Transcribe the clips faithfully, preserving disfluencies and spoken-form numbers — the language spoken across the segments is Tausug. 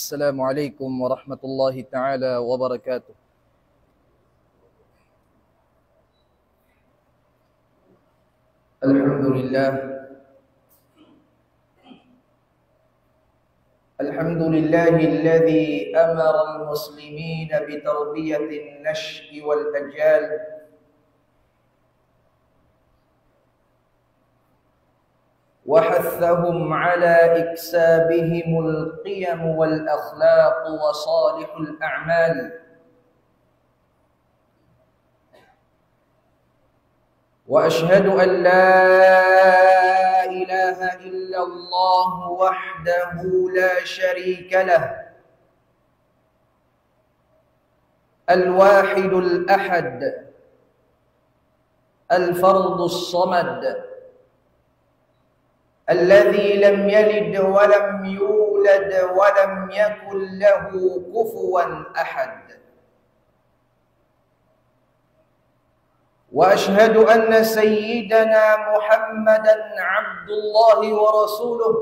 السلام عليكم ورحمة الله تعالى وبركاته. الحمد لله. الحمد لله الذي أمر المسلمين بتربية النشء والأجيال، وحثهم على إكسابهم القيم والأخلاق وصالح الأعمال. وأشهد أن لا إله إلا الله وحده لا شريك له، الواحد الأحد، الفرد الصمد، الذي لم يلد ولم يولد ولم يكن له كفوا أحد. وأشهد أن سيدنا محمدا عبد الله ورسوله،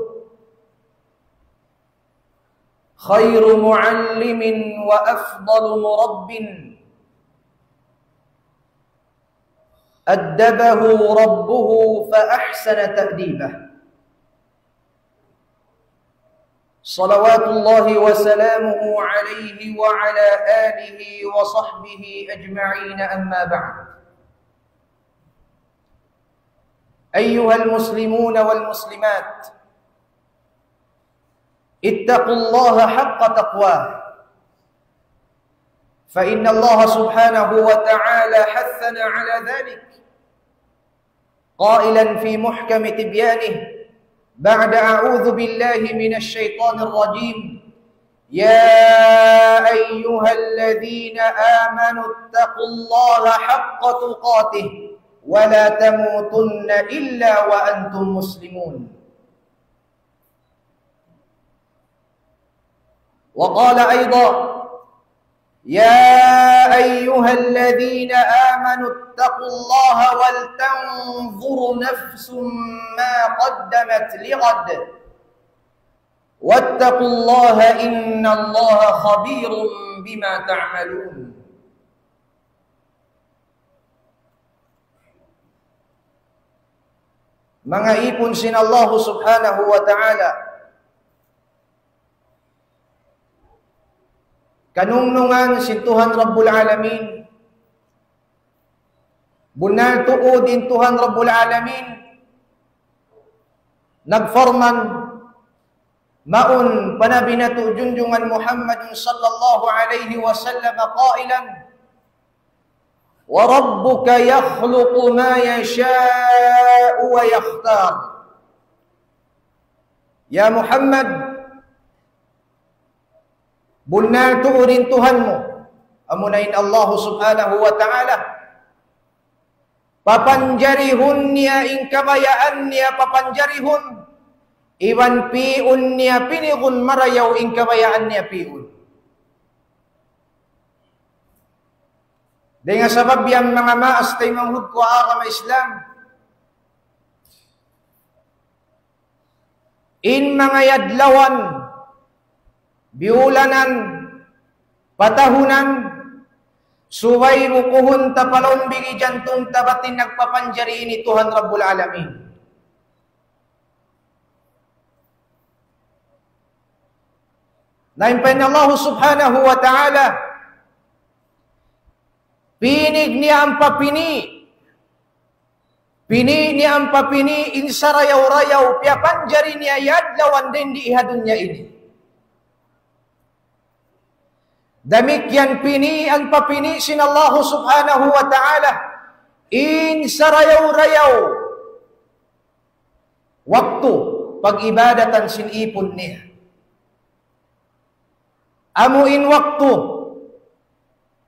خير معلم وأفضل مرب، أدبه ربه فأحسن تأديبه، صلوات الله وسلامه عليه وعلى آله وصحبه أجمعين، أما بعد. أيها المسلمون والمسلمات، اتقوا الله حق تقواه، فإن الله سبحانه وتعالى حثنا على ذلك، قائلا في محكم تبيانه بعد أعوذ بالله من الشيطان الرجيم: يا أيها الذين آمنوا اتقوا الله حق تقاته ولا تموتن إلا وأنتم مسلمون. وقال أيضا: يا أيها الذين آمنوا اتقوا الله ولتنظر نفس ما قدمت لغد واتقوا الله إن الله خبير بما تعملون. Manga ipun sin Allah Subhanahu wa Ta'ala, kanungnungan sin Tuhan Rabbul Alamin, bunnal tuud in Tuhan Rabbul Alamin nagparman, mawn pa Nabi natu' junjungan Muhammadun sallallahu alayhi wasallam قائلا: وربك يخلق ما يشاء ويختار. Ya Muhammad, bunnal tuud in Tuhan mu, amuna in Allah Subhanahu wa Ta'ala, papanjarihun niya in kabayaan niya papanjarihun, iban pi'un niya pinigun marayaw in kabayaan niya pi'un. Dayn ha sabab yan, manga maas taymanghud ku ha agama Islam, in manga adlawan, biulanan, patahunan, subay bukuhun ta pa lawm bigi jantung ta bat in nagpapanjari ini Tuhan Rabbul Alamin. Na in pa'in Allah Subhanahu wa Ta'ala, pinig niya ampa pini', pini' niya ampa pini' in sarayaw-rayaw piyapanjari niya ha adlawan dayn di ha dunya ini. Damikkiyan pini' ampa pini' sin Allah Subhanahu wa Ta'ala in sarayaw-rayaw waktu pag-ibadatan sin ipun niya. Amu in waktu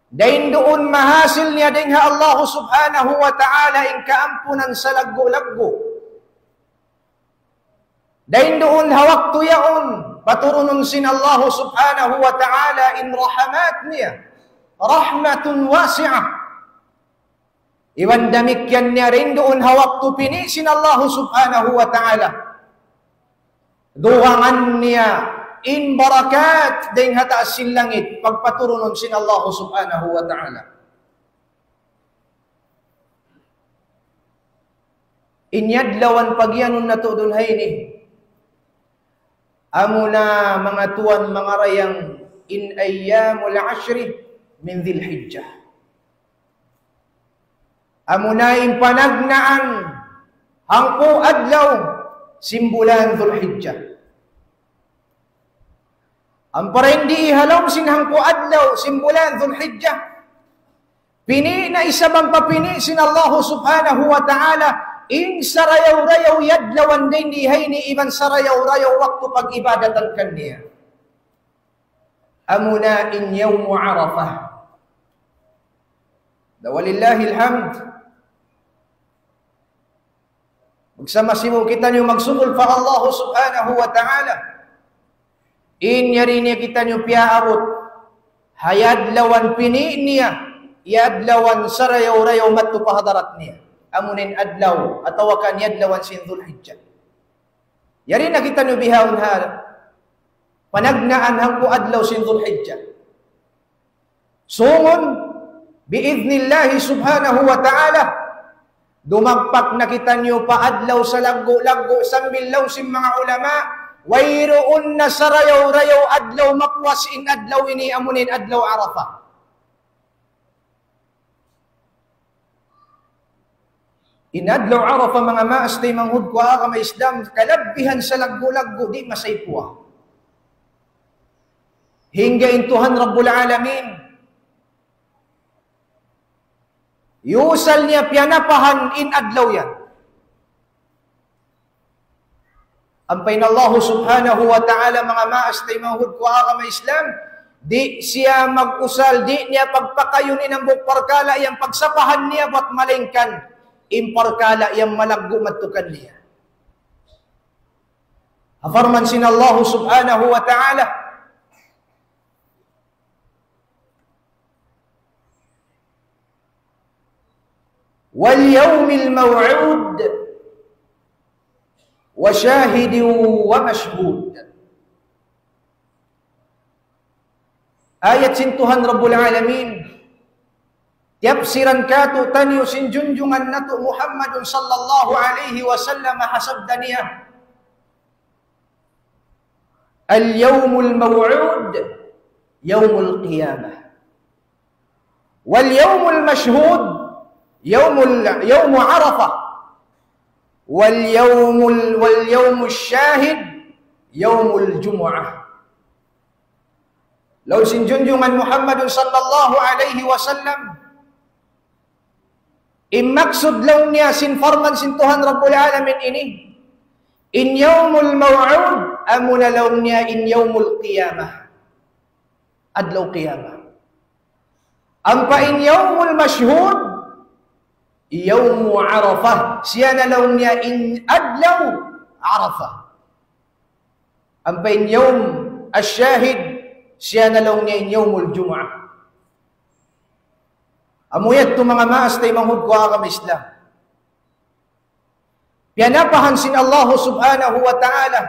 dayn duun mahasil niya dayn ha Allah Subhanahu wa Ta'ala in kaampunan salaggu'-laggu'. Dayn duun ha waktu yaun, paturunun sin Allah Subhanahu wa Ta'ala in rahamat niya, rahmatun wasi'ah. Iban damikkiyan niya dayn duun ha waktu pini' sin Allah Subhanahu wa Ta'ala, dugangan niya in barakat dayn ha taas sin langit, pagpaturunun sin Allah subhanahu wa ta'ala. In adlawan pagiyanun natu' dun ha ini, amuna manga tuwan manga dayang in ayyamul ashri min Dhil Hijjah. Amuna in panagnaan hangpu' adlaw sin bulan Dhul Hijjah. Ampa dayn di ha lawm sin hangpu' adlaw sin bulan Dhul Hijjah, pini' na isab ampa pini' sin Allah subhanahu wa ta'ala in sarayaw-rayaw adlawan dayn di ha ini iban sarayaw-rayaw waktu pag-ibadatan kaniya. Amuna in Yawmu Arafah. Na walillahil hamd. Magsama-simu kitaniyu magsukul pa Allah subhanahu wa ta'ala. In yari niya kitaniyu piyaabut ha adlawan pini' niya, adlawan sarayaw-rayaw madtu pa hadarat niya. Amuna in adlaw, atawa kan adlawan sin Dhul Hijjah. Yari na kitaniyu bihaun ha panagnaan hangpu' adlaw sin Dhul Hijjah. Sungun, bi'idhnillahi subhanahu wa ta'ala, dumagpak na kitaniyu pa adlaw salaggu'-laggu' sambil laung sin manga ulama, wayruun na sarayaw-rayaw adlaw mapuas in adlaw ini amuna in adlaw Arafah. In adlaw Arafah, manga maas taymanghud ku agama Islam, kalabbihan salaggu'-laggu' di' masaypuwa. Hangkan in Tuhan Rabbul Alamin, iyusal niya piyanapahan in adlaw yan. Ampa in Allah subhanahu wa ta'ala, manga maas taymanghud ku agama Islam, di' siya mag-usal, di' niya pagpakayun in hambuuk parkala' yan pagsapahan niya bat malaingkan in parkala' yan malaggu' madtu kaniya. Ha parman sin Allah subhanahu wa ta'ala, واليوم الموعود وشاهد ومشهود. Ayat sin Tuhan Rabbul Alamin, tiyapsiran kātu'niyu sin junjungan natu' Muhammadun sallallahu alayhi wasallam ha sabda niya, اليوم الموعود يوم القيامة، واليوم المشهود يوم ال-، يوم عرفة، واليوم ال-، واليوم الشاهد يوم الجمعة. Laung sin junjungan Muhammadun sallallahu alayhi wasallam, in maksud laung niya sin parman sin Tuhan Rabbul Alamin ini, in yawmul maw'ud, amuna laung niya in yawmul qiyamah. Adlaw qiyamah. Ampa in yawmul mashhud, yawmu Arafah. Siya na laung niya in adlaw Arafah. Ampa in yawm ash-shahid, siya na laung niya in yawmul Jumu'ah. Amu yadtu manga maas taymanghud ku agama Islam. Piyanapahan sin Allah subhanahu wa ta'ala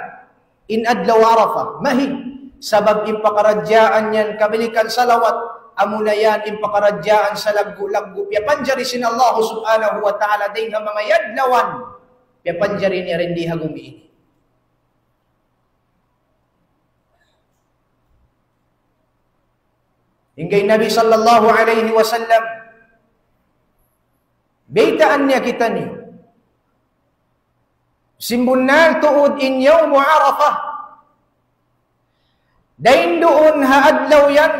in adlaw Arafah. Mahi, sabab in pakaradjaan yan, kabilikan salawat, amuna yan in pakaradjaan salaggu'-laggu'. Piyapanjari sin Allah subhanahu wa ta'ala dayn ha manga adlawan. Piyapanjari niya dayn di ha gumi ini. Hangkan in Nabi sallallahu alayhi wasallam, baytaan niya kitaniyu. Sin bunnal tuud in yawmu Arafah. Dayn duun ha adlaw yan,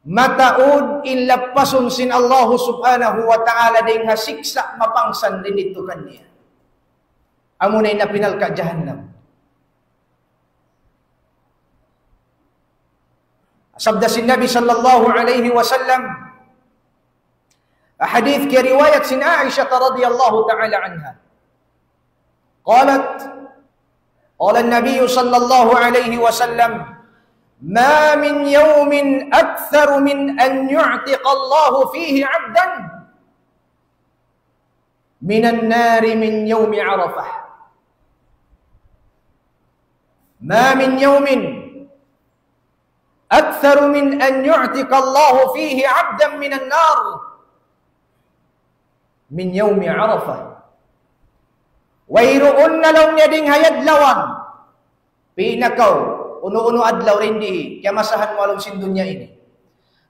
mataud in lappasun sin Allah subhanahu wa ta'ala dayn ha siksa' mapangsan dayn didtu kaniya. Amuna in api narka' jahannam. Sabda sin Nabi sallallahu alayhi wasallam, hadith kiyariwayat sin Aisha radiyallahu ta'ala anha. قالت، قال النبي صلى الله عليه وسلم: ما من يوم أكثر من أن يعتق الله فيه عبدا من النار من يوم عرفة. ما من يوم أكثر من أن يعتق الله فيه عبدا من النار من يوم عرفة. Wayruun na laung niya dayng ha adlawan, pinakaw, unu-unu adlaw dayn di, kiyamasahan mu ha lawm sin dunya ini.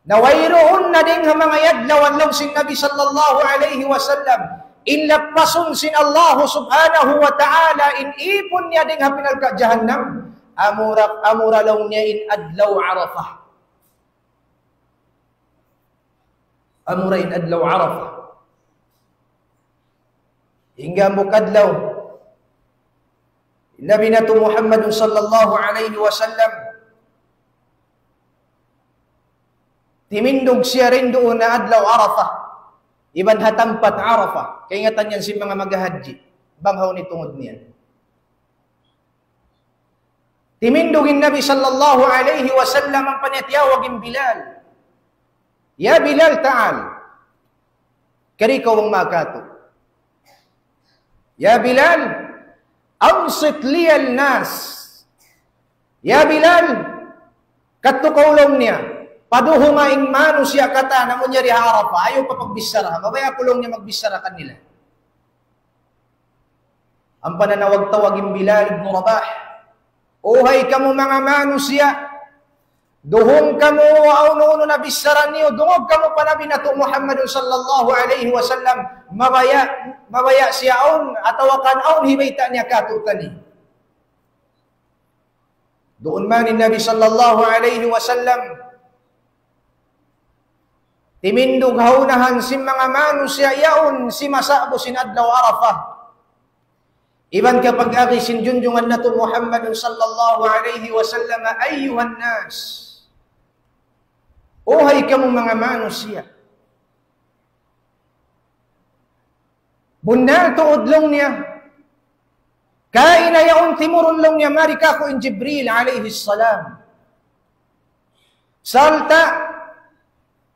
Na wayruun na dayng ha manga adlaw laung sin Nabi sallallahu alayhi wasallam, in lappasun sin Allah subhanahu wa ta'ala in ipun niya dayng ha api narka' jahannam, amura, amura laung niya in adlaw Arafah. Amura in adlaw Arafah. Hangkan bukun adlaw Nabi natu' Muhammadun sallallahu alayhi wasallam, timindug siya dayn duun ha adlaw Arafah, iban ha tampat Arafah, kaingatan yan sin manga maghahajji, bang hawnu in tungud niya. Timindug in Nabi sallallahu alayhi wasallam, ampa niya tiyawag in Bilal. يا بلال تعال. Kari kaw bang makatu. يا بلال أنصت لي الناس. Ya Bilal, kadtu kaw laung niya, paduhunga in manusiya' katan amu yari ha Arafah, ayaw pa pagbichara, mabaya' aku laung niya magbichara kanila. Ampa nanawag-tawag in Bilal ibn Rabah, "O hay kamu manga manusiya', duhung kamu awn unu-unu nabichara niyu, dungug kamu pa Nabi natu' Muhammadun sallallahu alayhi wasallam, mabaya', mabaya' siya awn, atawa kan awn hibayta' niya kātu'niyu." Duun man in Nabi sallallahu alayhi wasallam, timindug ha unahan sin manga manusiya' yaun simasa' sin adlaw Arafah. Iban kapag-agi sin junjungan natu' Muhammadun sallallahu alayhi wasallam, أيها الناس, O hay kamu manga manusiya'. Bunnal tuud laung niya. Kaina yaun timurun laung niya mari kāku' in Jibril alayhi salam. Sarta'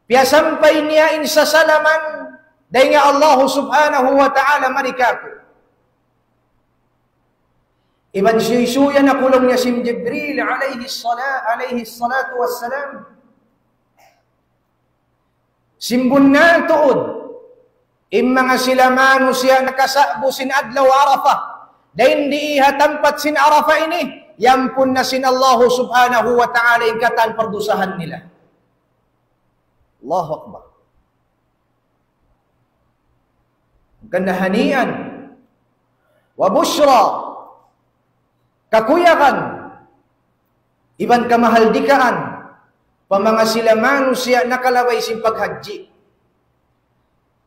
piyasampay niya in sasalaman dayn ha Allah subhanahu wa ta'ala mari kāku'. Iban suysuyan aku laung niya sin Jibril alayhi sala-, alayhi salatu wassalam. Sin bunnal tuud, in manga sila manusiya' nakasa'bu sin adlaw Arafah, dayn di ha tampat sin Arafah ini, iyampun na sin Allah subhanahu wa ta'ala in katan pardusahan nila. Allahu Akbar. Hangkan na هنيئا وبشرى, kakuyagan, iban kamahaldikaan, pa manga sila manusiya' nakalabay sin paghajji.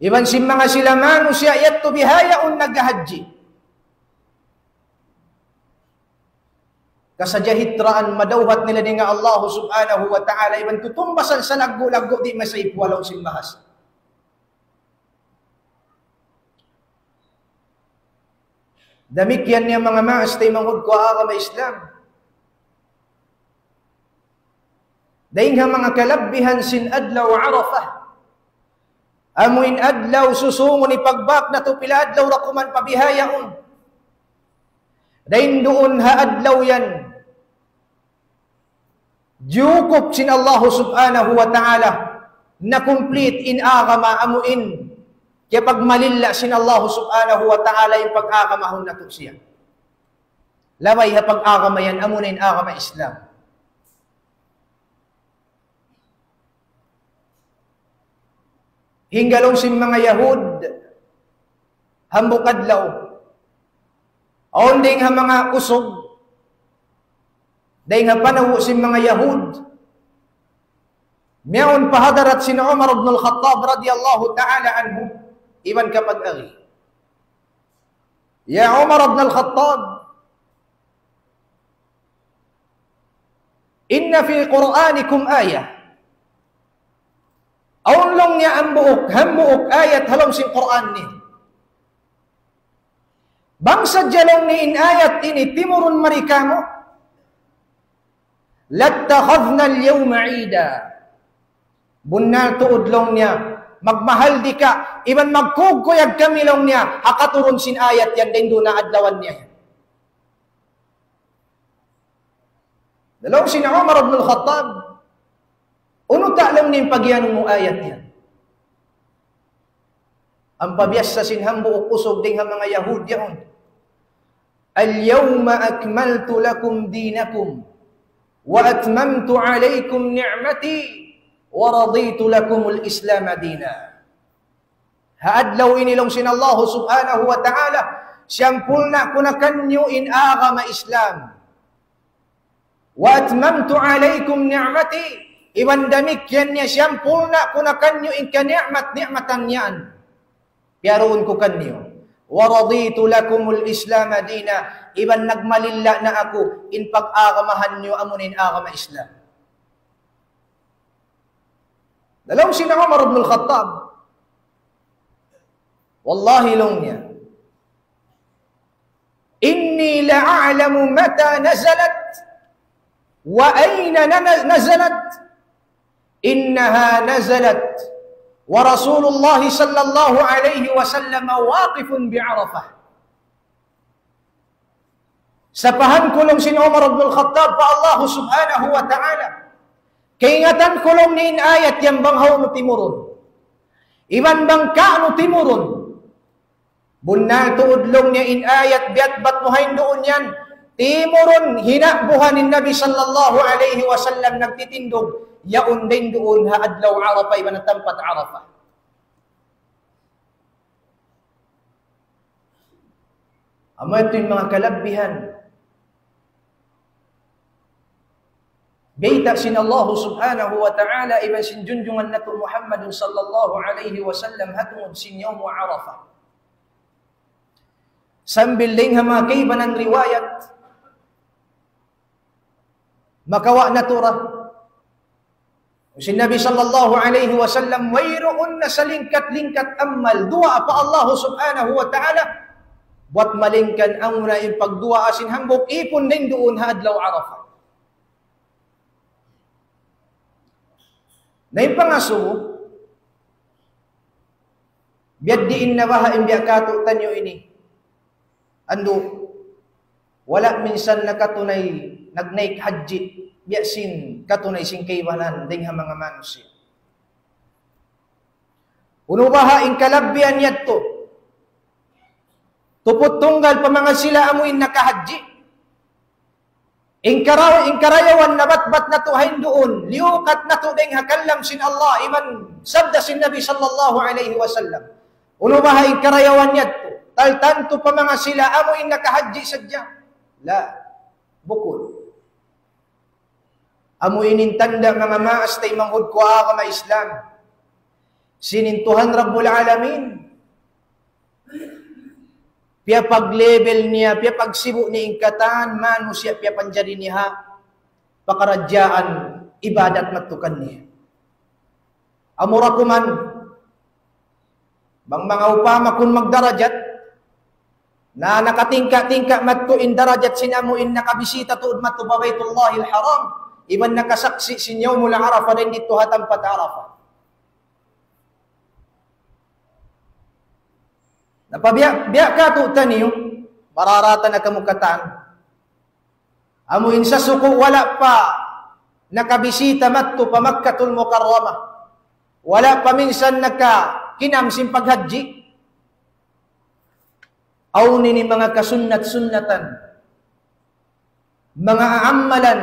Iban sin manga sila manusiya' yadtu bihaun naghahajji. Kasajahitraan madawhat nila dayn ha Allah subhanahu wa ta'ala, iban tutumbasan salaggu'-laggu' di' masaypu ha lawm sin bahasa. Damikkiyan niya manga maas taymanghud ku ha agama Islam. Dayn ha manga kalabbihan sin adlaw Arafah. Amu in adlaw susūngun hipagbak natu' pila adlaw da kuman pa bihaun. Dayn duun ha adlaw yan, jiyukup sin Allah subhanahu wa ta'ala, na-complete in agama amu in kiyapagmalilla sin Allah subhanahu wa ta'ala in pag-agamahun natu' siya. Labay ha pag-agama yan, amu na in agama Islam. Hangkan laung sin manga Yahud, hambuuk adlaw, awn dayn ha manga usug, dayn ha panaw sin manga Yahud, miyawn pa hadarat sin Umar ibn al-Khattab radiyallahu ta'ala anhu, iban kapag-agi, يا عمر بن الخطاب، إن في قرآنكم آية. Awn laung niya hambuuk, hambuuk ayat ha lawm sin Qur'an niyu. Bang sadja laung niya in ayat ini timurun mari kāmu', لاتخذنا اليوم عيدا. Bunnal tuud laung niya, magmahaldika, iban magkugkuyag kami laung niya, ha katurun sin ayat yan, dayn duun ha adlawan niya. Laung sin Umar ibn al-Khattab, unu ta' laung niya in pagiyanun mu ayat yan? Ampa biyasa sin hambuuk usug dayn ha manga Yahudi yaun. اليوم أكملت لكم دينكم وأتممت عليكم نعمتي ورضيت لكم الإسلام دينا. Ha adlaw ini laung sin Allah subhanahu wa ta'ala, siyampurna' ku na kaniyu in agama Islam. وأتممت عليكم نعمتي, iban damikkiyan niya siyampurna' ku na kaniyu in kani'mat-ni'matan niya. Piyaruun ku kaniyu. ورضيت لكم الإسلام دينا, iban nagmalilla na aku in pag-agamahan niyu amu in agama Islam. Laung sin Umar ibn al-Khattab, wallahi laung niya, إني لأعلم متى نزلت وأين نن-، نزلت. إنها نزلت ورسول الله صلى الله عليه وسلم واقف بعرفة. Sapahan ku laung sin Umar ibn al-Khattab pa Allah subhanahu wa ta'ala. Kaingatan ku laung niya in ayat yan bang hawnu timurun. Iban bang ka'nu timurun. Bunnal tuud laung niya in ayat biyatbat mu ha yan duun yan. Timurun hina'buhan in Nabi sallallahu alayhi wasallam nagtitindug. Yaun dayn duun ha adlaw Arafah iban ha tampat Arafah. Amu yadtu in manga kalabbihan. Bayta' sin Allah subhanahu wa ta'ala iban sin junjungan natu' Muhammadun sallallahu alayhi wasallam ha tungud sin Yawmu Arafah. Sambil dayn ha manga kaibanan riwayat, makawa' natu' ra. Sin Nabi sallallahu alayhi wasallam, wayruun na salingkat-lingkat amal, duwaa pa Allah subhanahu wa ta'ala. Buwat malayngkan amuna in pagduwaa sin hambuuk ipun dayn duun ha adlaw Arafah. Na in pangasubu, biya' diin na baha' in biya' katu'taniyu ini. Andu', wala' minsan nakatunay, nagnaik hajji, biya' sin katunay sin kaibanan dayn ha manga manusiya'. Unu baha' in kalabbihan yadtu? Tuput tunggal pa manga sila amu in nakahajji. In karaw-, in karayawan nabatbat natu' ha yan duun, liyukat natu' dayn ha kalam sin Allah, iban sabda sin Nabi sallallahu alayhi wasallam. Unu baha' in karayawan yadtu? Taltantu pa manga sila amu in nakahajji sadja? La, bukun. Amu ini in tanda' manga maas taymanghud ku agama Islam. Sin in Tuhan Rabbul Alamin, piyapag-level niya, piyapagsibu' niya in katan manusiya', piyapanjari niya ha pakaradjaan ibadat madtu kaniya. Amura kuman, bang manga upama kun magdarajat, na nakatingka'-tingka' madtu in darajat sin amu in nakabisita tuud madtu pa Baytullahil Haram, iban nakasaksi' sin Yawmul Arafah dayn didtu ha tampat Arafah. Na pa biya', biya' katu'taniyu, mararata na kamu katan. Amu in sasuku' wala' pa nakabisita madtu pa Makkatul Mukarramah. Wala' pa minsan nakakinam sin paghajji. Awn ini manga kasunnat-sunnatan, manga aammalan,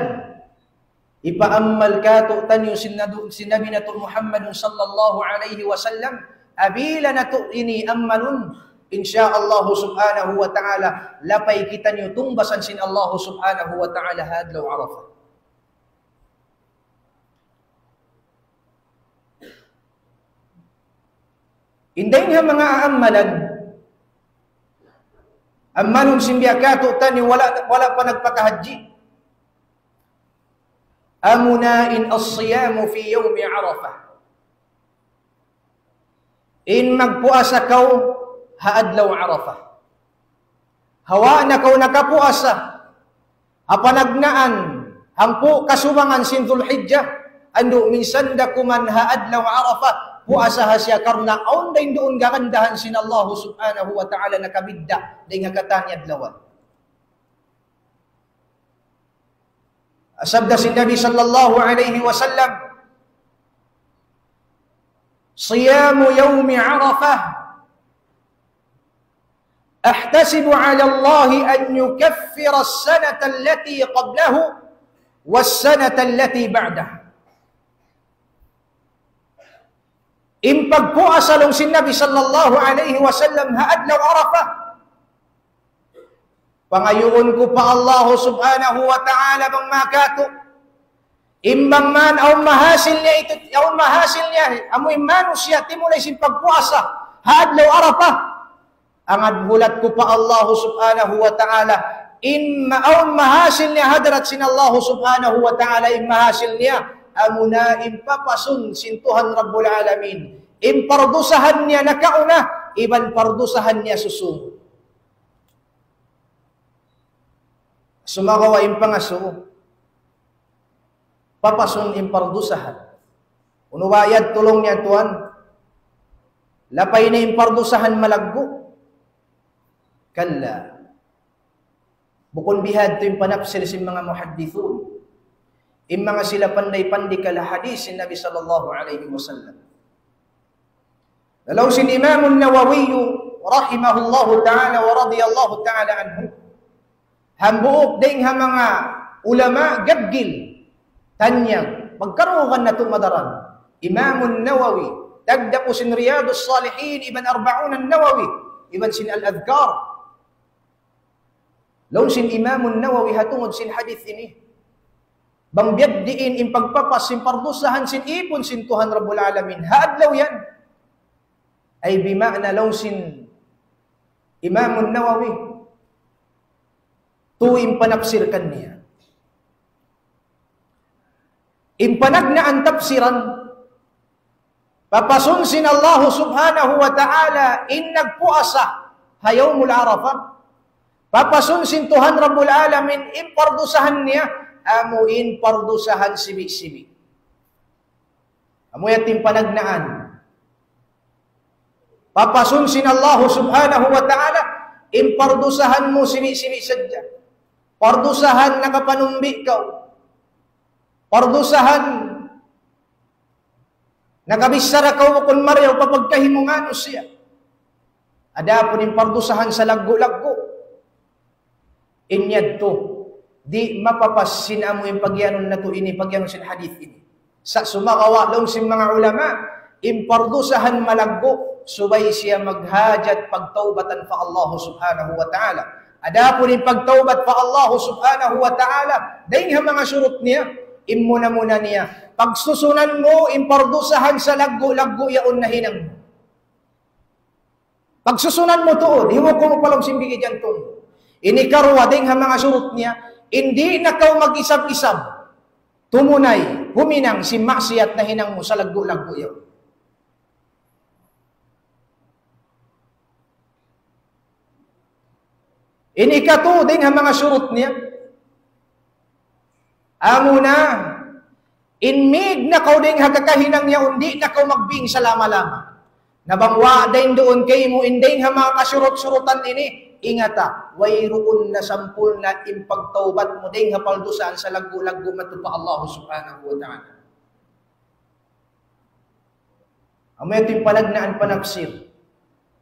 ipaammal katu'taniyu sin nadu-, sin Nabi natu' Muhammadun sallallahu alayhi wasallam, apabila natu' ini ammalun, insya Allah subhanahu wa ta'ala, lapay kitaniyu tungbasan sin Allah subhanahu wa ta'ala ha adlaw Arafah. In dayn ha manga aammalan, ammalun sin biya' katu'taniyu wala', wala' pa nagpakahajji. Amuna in الصيام في يوم عرفة. In magpuasa kaw ha adlaw Arafah. Hawa na kaw nakapuasa ha panagnaan hangpu' kasubangan sin Dhul Hijjah, andu' minsan da kuman ha adlaw Arafah, puasa ha siya karna' awn dayn duun garandahan sin Allah subhanahu wa ta'ala nakabidda' dayn ha katan adlawan. Sabda sin Nabi sallallahu alayhi wasallam, صيام يوم عرفة أحتسب على الله أن يكفر السنة التي قبله والسنة التي بعده. In pagpuasa laung sin Nabi sallallahu alayhi wasallam ha adlaw Arafah, pangayuun ku pa Allah subhanahu wa ta'ala bang makatu'. In bang man, awn mahasil niya itu, awn mahasil niya, amu in manusiya' timulay sin pagpuasa ha adlaw Arafah. Hangkan hulat ku pa Allah subhanahu wa ta'ala, in ma-, awn mahasil niya ha hadarat sin Allah subhanahu wa ta'ala, in mahasil niya, amuna in papasun sin Tuhan Rabbul Alamin. In pardusahan niya nakauna, iban pardusahan niya susūngun. Sumagawa' in pangasubu, papasun in pardusahan. Unu ba yadtu laung niya tuwan? Lapay na in pardusahan malaggu'? Kalla. Bukun bihadtu in panapsir sin manga muhaddithun. In manga sila panday pandikal ha hadith sin Nabi sallallahu alayhi wasallam. Laung sin Imam Nawawi rahimahullahu ta'ala wa radiyallahu ta'ala anhu, hambuuk dayn ha manga ulama gaggil, tanyag, pagkarungugan natu' madaran. Imam Nawawi, tagdapu sin Riyadus Salihin, iban Arba'un Nawawi, iban sin Al-Adhkar. Laung sin Imam Nawawi ha tungud sin hadith ini, bang biya' diin in pagpapas sin pardusahan sin ipun sin Tuhan Rabbul Alamin ha adlaw yan. Ay bima'na laung sin Imam Nawawi, tu in panapsir kaniya. In panagnaan tapsiran, papasun sin Allah subhanahu wa ta'ala in nagpuasa ha Yawmul Arafah. Papasun sin Tuhan Rabbul Alamin in pardusahan niya, amu in pardusahan sibi'-sibi'. Amu yadtu in panagnaan. Papasun sin Allah subhanahu wa ta'ala in pardusahan mu sibi'-sibi' sadja. Pardusahan nakapanumbi' kaw. Pardusahan nakabichara kaw bukun marayaw pa pagkahi mu manusiya'. Adapun in pardusahan salaggu'-laggu', in yadtu, di' mapapas sin amu in pagiyanun natu' ini, pagiyanun sin hadith ini. Sa' sumagawa' laung sin manga ulama, in pardusahan malaggu', subay siya maghajat pagtawbatan pa Allah subhanahu wa ta'ala. Adapun in pagtawbat pa Allah subhanahu wa ta'ala, dayn ha manga shurut niya, in muna-muna niya, pagsusunan mu in pardusahan salaggu'-laggu' yaun nahinang mu. Pagsusunan mu tuud, himuku mu pa lawm sin bigi jantung. Ini karuwa dayn ha manga shurut niya, in di' na kaw mag-isab-isab tumunay, huminang sin maksiyat nahinang mu salaggu'-laggu' yaun. Ini katu' dayn ha manga shurut niya. Amuna, in mīg na kaw dayn ha kakahinang yaun, di' na kaw magbing salama-lama. Na bang wala' dayn duun kaymu in dayn ha manga kashurut-shurutan ini, ingata, wayruun na sampurna' in pagtawbat mu dayn ha pardusahan salaggu'-laggu' madtu pa Allah subhanahu wa ta'ala. Amu yadtu in panagnaan panapsir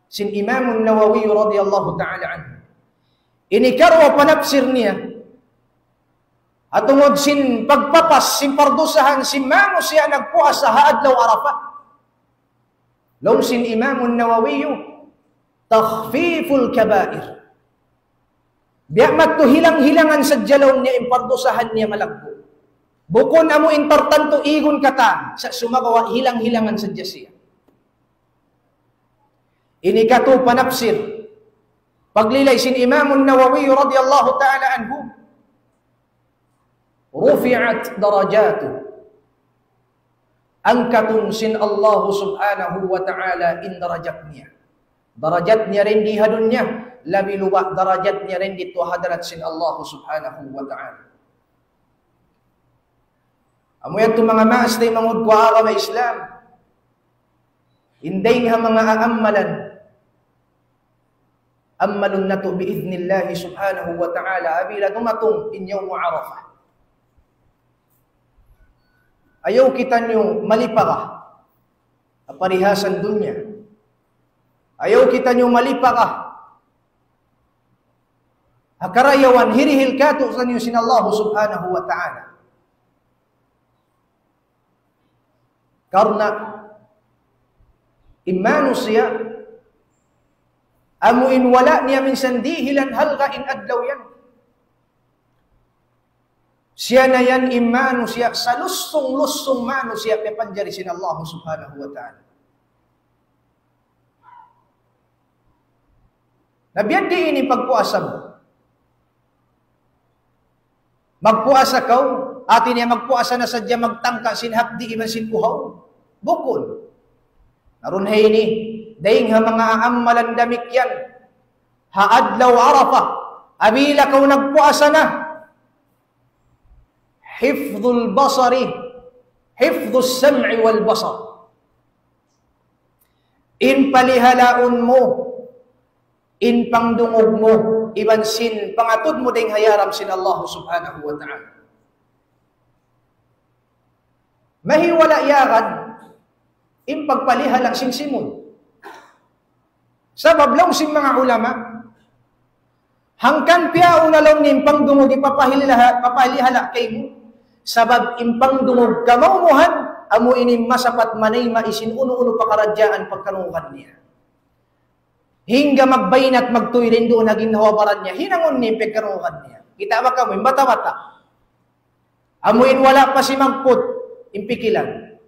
sin Imam Nawawi radiyallahu ta'ala anhu. Ini karuwa panapsir niya, ha tungud sin pagpapas sin pardusahan sin manusiya' nagpuasa ha adlaw Arafah. Laung sin Imam Nawawi, تخفيف الكبائر. Biya' madtu hilang-hilangan sadja laung niya in pardusahan niya malaggu'. Bukun amu in tartantu igun katan, sa' sumagawa' hilang-hilangan sadja siya. Ini katu' panapsir, paglilay sin Imam Nawawi radiyallahu ta'ala anhu, رفعت درجاته. Angkatun sin Allah subhanahu wa ta'ala in darajat niya. Darajat niya dayn di ha dunya, labi luba' darajat niya dayn di ha hadarat sin Allah subhanahu wa ta'ala. Amu yadtu manga maas taymanghud ku ha agama Islam. In dayn ha manga aammalan, ammalun natu' bi'idhnillahi subhanahu wa ta'ala, apabila dumatung in Yawmu Arafah. Ayaw kitaniyu malipaga ha parihasan dunya. Ayaw kitaniyu malipaga ha karayawan hirihil kātu'niyu sin Allah Subhanahu wa Ta'ala. Karna' in manusiya', amu in wala' niya minsan dihilan halga' in adlaw yan. Siya na yan in manusiya', salussung-lussung manusiya' piyapanjari sin Allah Subhanahu wa Ta'ala. Na biya' diin in pagpuasa mu. Magpuasa kaw, hāti niya magpuasa na sadja magtangka sin hapdi' iban sin uhaw. Bukun. Na duun ha ini, dayng ha manga amalan damikkiyan. Ha adlaw Arafah, apabila kaw nagpuasa na, حفظ البصر، حفظ السمع والبصر. In palihalaun mu, in pangdungug mu, iban sin pangatud mu dayng ha hiyaram sin Allah Subhanahu wa Ta'ala. Mahiwala' yagad in pagpalihala' sin simud. Sabab laung sin manga ulama, hangkan piyauna laung niya in pangdungug hipapalihala', papalihala' kaymu. Sabab in pangdungug kamaumuhan, amu ini masapat manayma' sin unu-unu pakaradjaan pagkarungugan niya. Hangga magbaynat magtuy duun ha ginhawa-baran niya, hinangun niya in pagkarungugan niya. Kita' ba kamu, in bata'-bata'. Amu in wala' pa simagput in pikilan.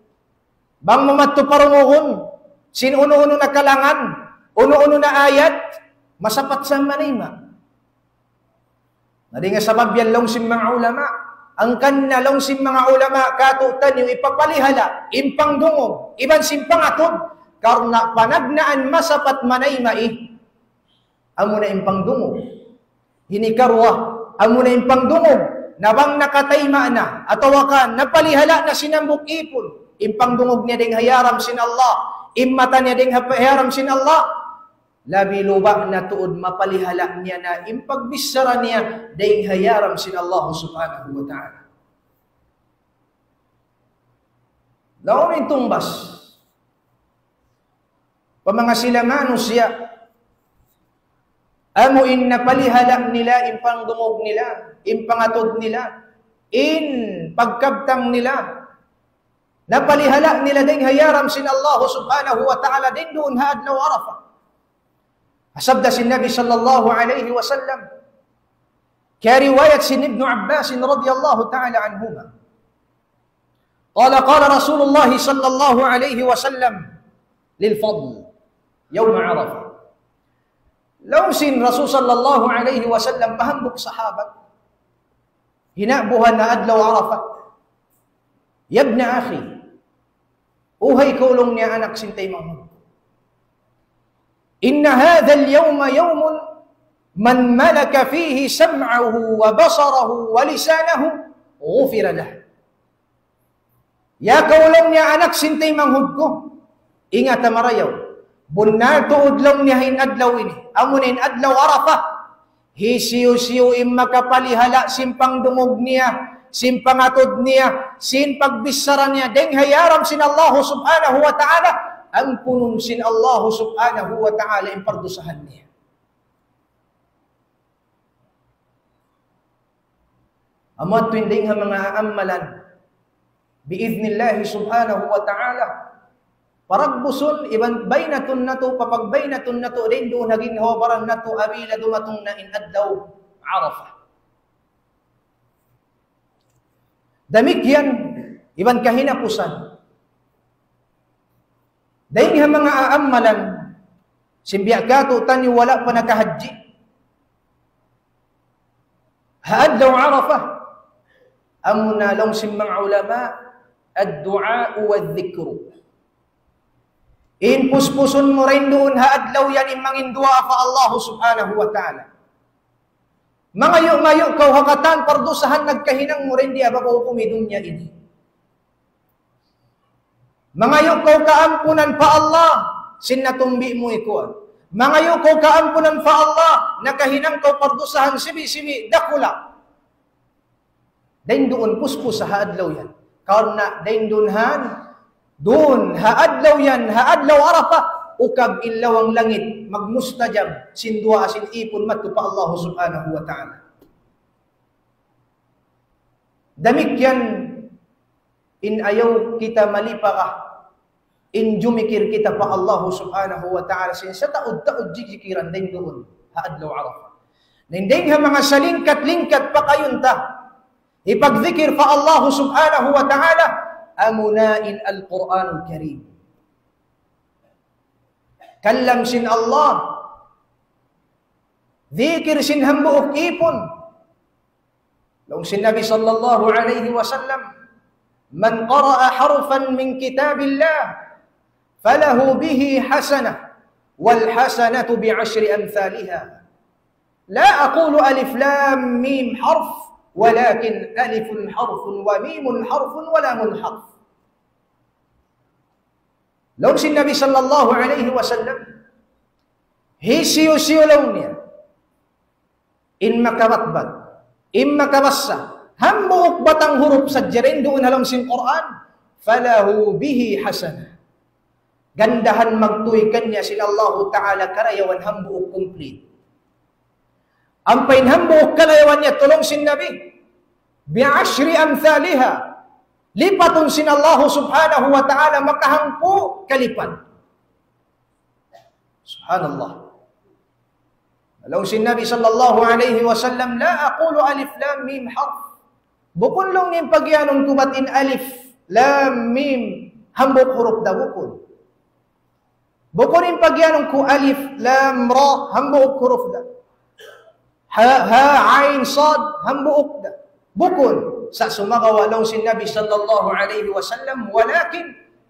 Bang mu madtu parungugun, sin unu-unu na kalangan, unu-unu na ayat, masapat sa manayma'. Na dayn ha sabab yan laung sin manga ulama, hangkan na laung sin manga ulama, kātu'niyu hipapalihala', in pangdungug, iban sin pangatud, karna' panagnaan masapat manayma', amu na in pangdungug. Ini karuwa, amu na in pangdungug, na bang nakatayma' na, atawa ka napalihala' na sin hambuuk īpun, in pangdungug niya dayng ha hiyaram sin Allah, in mata niya dayng ha hiyaram sin Allah, labi luba' na tuud mapalihala' niya na in pagbichara niya dayng ha hiyaram sin Allah Subhanahu wa Ta'ala. Laung in tungbas, pa manga sila manusiya', amu in napalihala' nila in pangdungug nila, in pangatud nila, in pagkabtang nila, napalihala' nila dayng ha hiyaram sin Allah Subhanahu wa Ta'ala dayng duun ha adlaw Arafah. Sabda sin Nabi sallallahu alayhi wasallam, kiyariwayat sin Ibnu Abbas radiyallahu ta'ala anhuma. قال، قال رسول الله صلى الله عليه وسلم للفضل يوم عرفة. Laung sin Rasul sallallahu alayhi wasallam pa hambuuk sahabat, hinabuhan ha adlaw Arafah. يا ابن أخي, uhay kaw laung niya anak sin taymanghud ku. إن هذا اليوم يوم من ملك فيه سمعه وبصره ولسانه غفر له. Ya kaw laung niya anak sin taymanghud ku, ingata marayaw. Bunnal tuud laung niya in adlaw ini, amu na in adlaw Arafah. Hisiyu-siyu in makapalihala' sin pangdungug niya, sin pangatud niya, sin pagbichara niya, dayng ha hiyaram sin Allah Subhanahu wa Ta'ala, ampunun sin Allah Subhanahu wa Ta'ala in pardusahan niya. Amu yadtu in dayng ha manga amalan, bi'idhnillahi subhanahu wa ta'ala, paragbusun iban baynatun natu', papagbaynatun natu' dayng duun ha ginhawa-baran natu' apabila dumatung na in adlaw Arafah. Damikkiyan iban kahinapusan dayng ha manga amalan, sin biya' kātu'niyu wala' pa nakahajji ha adlaw Arafah, amuna laung sin manga ulama, الدعاء والذكر. In puspusun mu dayng duun ha adlaw yan in mangin duwaa pa Allah Subhanahu wa Ta'ala. Mangayu'-ngayu' kaw ha katan pardusahan nagkahinang mu dayng di ha babaw kami dunya ini. Mangayu' kaw kaampunan pa Allah sin natumbi' mu ikuan. Mangayu' kaw kaampunan pa Allah, nakahinang kaw pardusahan sibi'-sibi', dakula'. Dayng duun puspusa ha adlaw yan. Karna' dayn duun ha, duun ha adlaw yan, ha adlaw Arafah, ukab in lawang langit magmustajab sin duwaa sin ipun madtu pa Allah Subhanahu wa Ta'ala. Damikkiyan in ayaw kita malipaga in jumikir kita pa Allah Subhanahu wa Ta'ala sin sataud-taud jijikiran dayn duun ha adlaw Arafah. Dayn dayn ha manga salingkat-lingkat pakayun ta hipagdikir pa Allah Subhanahu wa Ta'ala, amuna in Al-Qur'anul Karim. Kalam sin Allah, dikir sin hambuuk ipun. Laung sin Nabi sallallahu alayhi wasallam, من قرأ حرفا من كتاب الله فله به حسنة والحسنة بعشر أمثالها. لا أقول ألف لام ميم حرف ولكن ألف حرف وميم حرف ولام حرف. Laung sin Nabi sallallahu alayhi wasallam, hisiyu-siyu laung niya in makabatbat, in makabassa hambuuk batang hurup sadja dayn duun ha lawm sin Qur'an, فله به حسنة. Gandahan magtuy kaniya sin Allahu Ta'ala karayawan hambuuk complete. Ampa in hambuuk karayawan niya, laung sin Nabi, بعشر أمثالها. Lipatun sin Allahu Subhanahu wa Ta'ala makahangpu' kalipat. Subhanallah. Laung sin Nabi sallallahu alayhi wasallam, لا أقول ألف لام ميم حرف. Bukun laung niya in pagiyanun ku bat in alif, lam, mim, hambuuk hurup da, bukun. Bukun in pagiyanun ku alif, lam, ra, hambuuk hurup da. Ha, ha, ain, sad, hambuuk da. Bukun. Sa' sumagawa' laung sin Nabi sallallahu alayhi wasallam, ولكن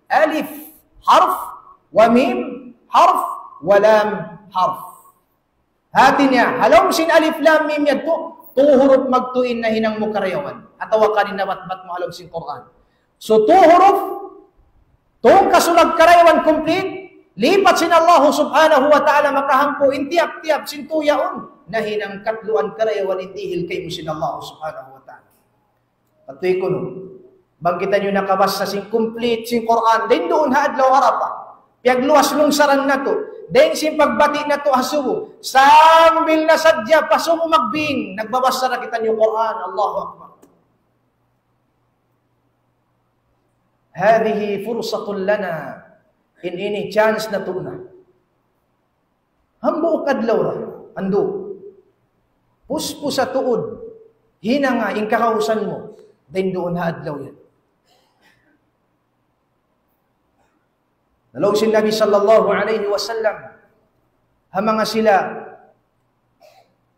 ألف حرف وميم حرف ولام حرف. Hati niya, ha lawm sin alif lam mim yadtu, tū hurup magtuy in nahinang mu karayawan. Atawa kan in nabatbat mu ha lawm sin Qur'an. So, tū hurup, tū kasulag karayawan complete, lipat sin Allah Subhanahu wa Ta'ala makahangpu' in tiyap-tiyap sin tū yaun, nahinang katluan karayawan in dihil kaymu sin Allah Subhanahu wa Ta'ala. Katuy kunu', bang kitaniyu nakabassa sin complete sin Qur'an, dayn duun ha adlaw Arafah, piyagluwas lungsaran natu', dayn sin pagbati' natu' ha subu, sambil na sadja pa subu magbing, nagbabassa na kitaniyu Qur'an, Allahu Akbar. هذه فرصة لنا. In ini chance natu' na. Hambuuk adlaw ra, andu'. Puspusa tuud, hinanga in kakawsan mu, dayn duun ha adlaw yan. Na laung sin Nabi sallallahu alayhi wasallam, ha manga sila,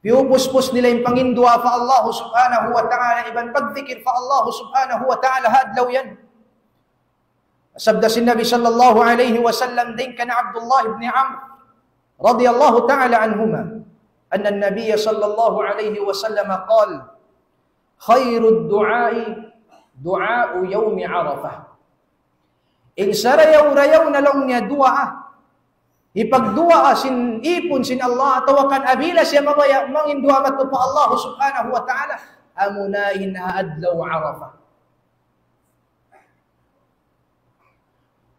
piyupuspus nila in panginduwaa pa Allah Subhanahu wa Ta'ala, iban pagdikir pa Allah Subhanahu wa Ta'ala ha adlaw yan. Sabda sin Nabi sallallahu alayhi wasallam dayn kan Abdullah ibn Amr radiyallahu ta'ala anhuma, أن النبي صلى الله عليه وسلم قال: خير الدعاء دعاء يوم عرفة. In sarayaw-rayaw na laung niya duwaa, hipagduwaa sin ipun sin Allah, atawa kan apabila siya mabaya' manginduwaa madtu pa Allah Subhanahu wa Ta'ala, amuna in ha adlaw Arafah.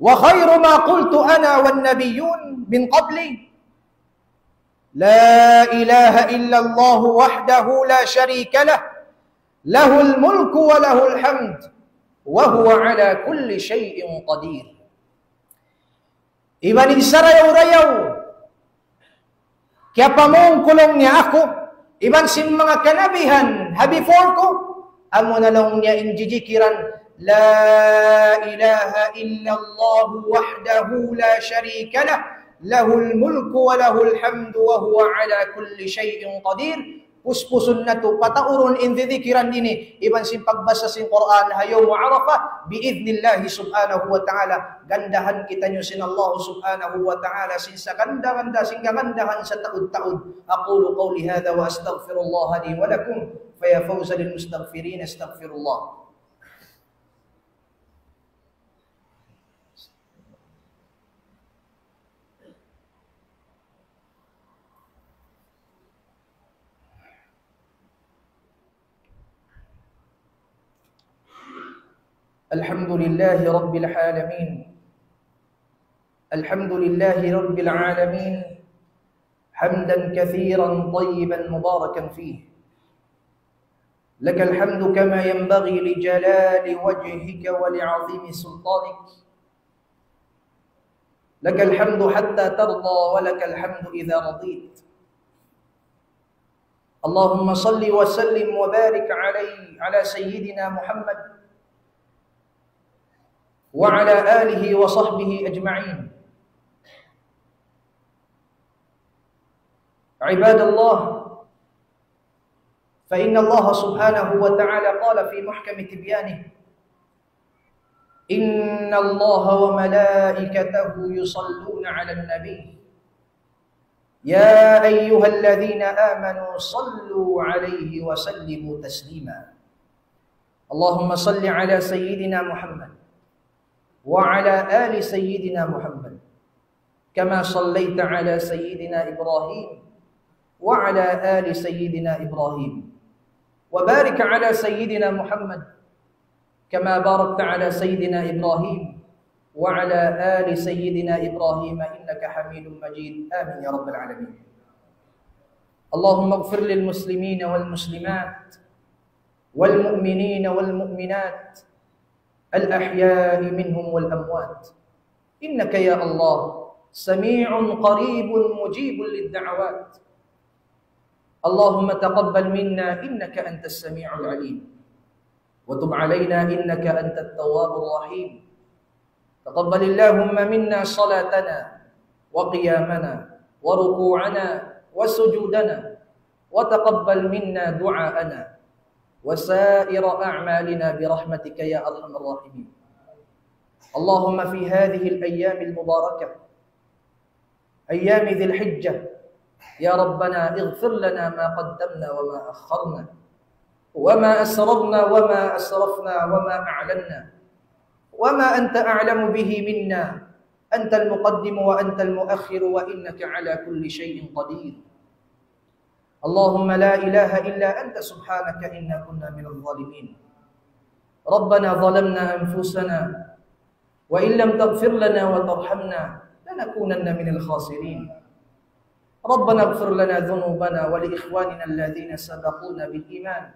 وخير ما قلت أنا والنبيون من قبلي: لا إله إلا الله وحده لا شريك له، له الملك وله الحمد، وهو على كل شيء قدير. Iban in sarayaw-rayaw kiyapamung ku laung niya aku, iban sin manga kanabihan ha before ku, amuna laung niya in jijikiran, لا إله إلا الله وحده لا شريك له، له الملك وله الحمد وهو على كل شيء قدير. Puspusun natu', pataurun in jijikiran ini, iban sin pagbasa sin Qur'an ha yawm Arafah, bi'idhnillahi subhanahu wa ta'ala. Gandahan kitaniyu sin Allah subhanahu wa ta'ala, sin saganda-ganda, sin kagandahan sataud-taud. أقول قولي هذا وأستغفر الله لي ولكم، فيا فوز للمستغفرين، استغفروا الله. الحمد لله رب العالمين. الحمد لله رب العالمين. حمدا كثيرا طيبا مباركا فيه. لك الحمد كما ينبغي لجلال وجهك ولعظيم سلطانك. لك الحمد حتى ترضى ولك الحمد إذا رضيت. اللهم صل وسلم وبارك عليه، على سيدنا محمد وعلى آله وصحبه أجمعين. عباد الله، فإن الله سبحانه وتعالى قال في محكم تبيانه: إن الله وملائكته يصلون على النبي، يا أيها الذين آمنوا صلوا عليه وسلموا تسليما. اللهم صل على سيدنا محمد وعلى آل سيدنا محمد، كما صليت على سيدنا إبراهيم وعلى آل سيدنا إبراهيم، وبارك على سيدنا محمد كما باركت على سيدنا إبراهيم وعلى آل سيدنا إبراهيم إنك حميد مجيد. آمين يا رب العالمين. اللهم اغفر للمسلمين والمسلمات والمؤمنين والمؤمنات الأحياء منهم والأموات، إنك يا الله سميع قريب مجيب للدعوات. اللهم تقبل منا إنك أنت السميع العليم، وتب علينا إنك أنت التواب الرحيم. تقبل اللهم منا صلاتنا وقيامنا وركوعنا وسجودنا، وتقبل منا دعاءنا وسائر أعمالنا برحمتك يا أرحم الراحمين. اللهم في هذه الأيام المباركة، أيام ذي الحجة، يا ربنا اغفر لنا ما قدمنا وما أخرنا، وما أسررنا وما أسرفنا وما أعلنا، وما أنت أعلم به منا، أنت المقدم وأنت المؤخر، وإنك على كل شيء قدير. اللهم لا إله إلا أنت سبحانك إنا كنا من الظالمين. ربنا ظلمنا أنفسنا وإن لم تغفر لنا وترحمنا لنكونن من الخاسرين. ربنا اغفر لنا ذنوبنا ولإخواننا الذين سبقونا بالإيمان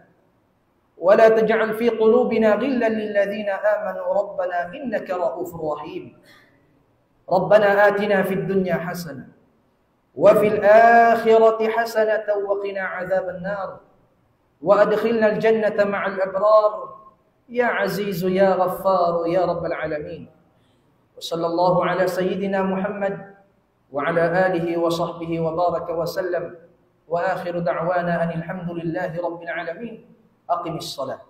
ولا تجعل في قلوبنا غلا للذين آمنوا ربنا إنك رءوف رحيم. ربنا آتنا في الدنيا حسنة وفي الآخرة حسنة وقنا عذاب النار وأدخلنا الجنة مع الأبرار يا عزيز يا غفار يا رب العالمين. وصلى الله على سيدنا محمد وعلى آله وصحبه وبارك وسلم. وآخر دعوانا أن الحمد لله رب العالمين. أقم الصلاة.